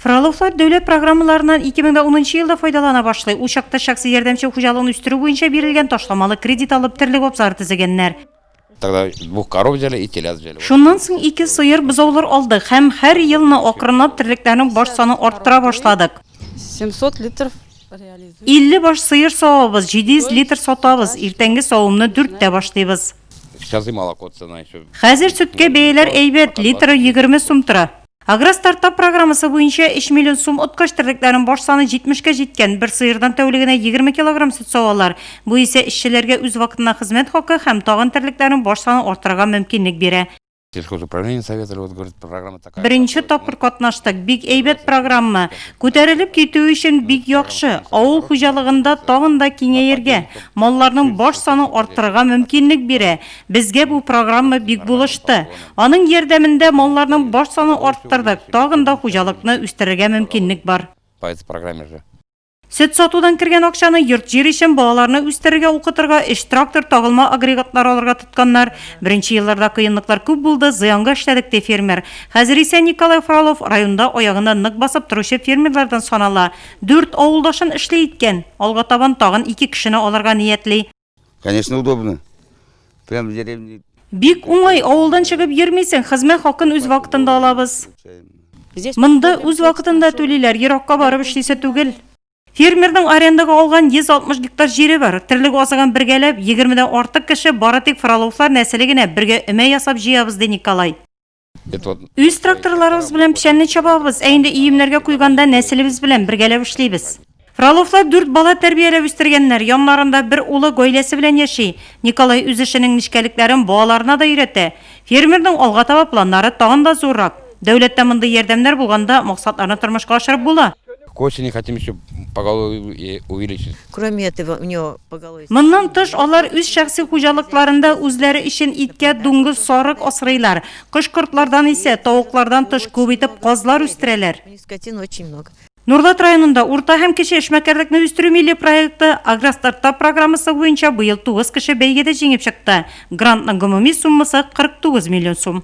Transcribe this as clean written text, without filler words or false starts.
Фроловлар дәүләт программаларыннан 2010 нчы елда файдалана башлый. Ул чакта шәхси ярдәмче хуҗалыгын үстерү буенча бирелгән ташламалы кредит алып терлек абзары төзегәннәр. Тогда двух коров взяли и телят взяли. Шуннан соң ике сыер бозаулар алдык һәм һәр елны акрынлап терлекләрнең баш санын арттыра башладык. 700 литров реализуем. 50 баш сыер савабыз, 700 литр сатабыз. Иртәнге савымны дүрттә башлыйбыз. Сейчас и молоко цена еще. Хәзер сөткә бәяләр әйбәт, литры 20 сум тора. Агростартап программасы буенча 3 миллион сум откач, терлекләрнең баш саны 70 кә җиткән. Бер сыердан тәүлегенә 20 килограмм сөт савалар. Бу исә эшчеләргә үз вакытында хезмәт хакы һәм тагын терлекләрнең баш санын арттырырга мөмкинлек бирә. Сельхозуправление советовали, вот говорит, программа такая. Беренче тапкыр катнаштык, бик әйбәт программа. Күтәрелеп китү өчен бик яхшы. Авыл хуҗалыгында тагын да киңәергә, малларның баш санын арттырырга мөмкинлек бирә. Безгә бу программа бик булышты. Аның ярдәмендә малларның баш санын арттырдык, тагын да хуҗалыкны үстерергә мөмкинлек бар. По этой программе же. Сөт сатудан кергән акчаны йорт-җир өчен, балаларны үстерергә, укытырга, өч трактор, тагылма агрегатлар алырга тотканнар. Беренче елларда кыенлыклар күп булды, зыянга эшләдек, ди фермер. Хәзер исә Николай Фролов районда аягында нык басып торучы фермерлардан санала. Дүрт авылдашын эшле иткән. Алга табан тагын ике кешене алырга ниятли. Конечно, удобно. Прям в деревне. Бик уңай, авылдан чыгып йөрмисең, хезмәт хакын үз вакытында алабыз. Монда үз вакытында түлиләр, еракка барып эшлисе түгел. Фермерның арендага алган 160 гектар җире бар. Терлек азыгын бергәләп, егермедән артык кеше, бары тик Фроловлар нәселе генә бергә өмә ясап җыябыз, ди Николай. Үз тракторларыбыз белән печәнне чабабыз, ә инде өемнәргә куйганда нәселебез белән бергәләп эшлибез. Фроловлар дүрт бала тәрбияләп үстергәннәр, яннарында бер улы гаиләсе белән яши. Николай үз эшенең нечкәлекләрен балаларына да өйрәтә. Фермерның алга таба планнары тагын да зуррак. Дәүләттә мондый ярдәмнәр булганда, максатларны тормышка ашырып була. К осени хотим еще поголовье увеличить. Кроме этого, у него поголовье. Моннан тыш, алар үз шәхси хуҗалыкларында үзләре өчен иткә дуңгыз, сарык асрыйлар. Кош-кортлардан исә, тавыклардан тыш, күп итеп казлар үстерәләр. У них скотины очень много. Нурлат районында урта һәм кече эшмәкәрлекне үстерү милли проекты Агростартап программасы буенча быел тугыз кеше бәйгедә җиңеп чыкты. Грантның гомуми суммасы 49 миллион сум.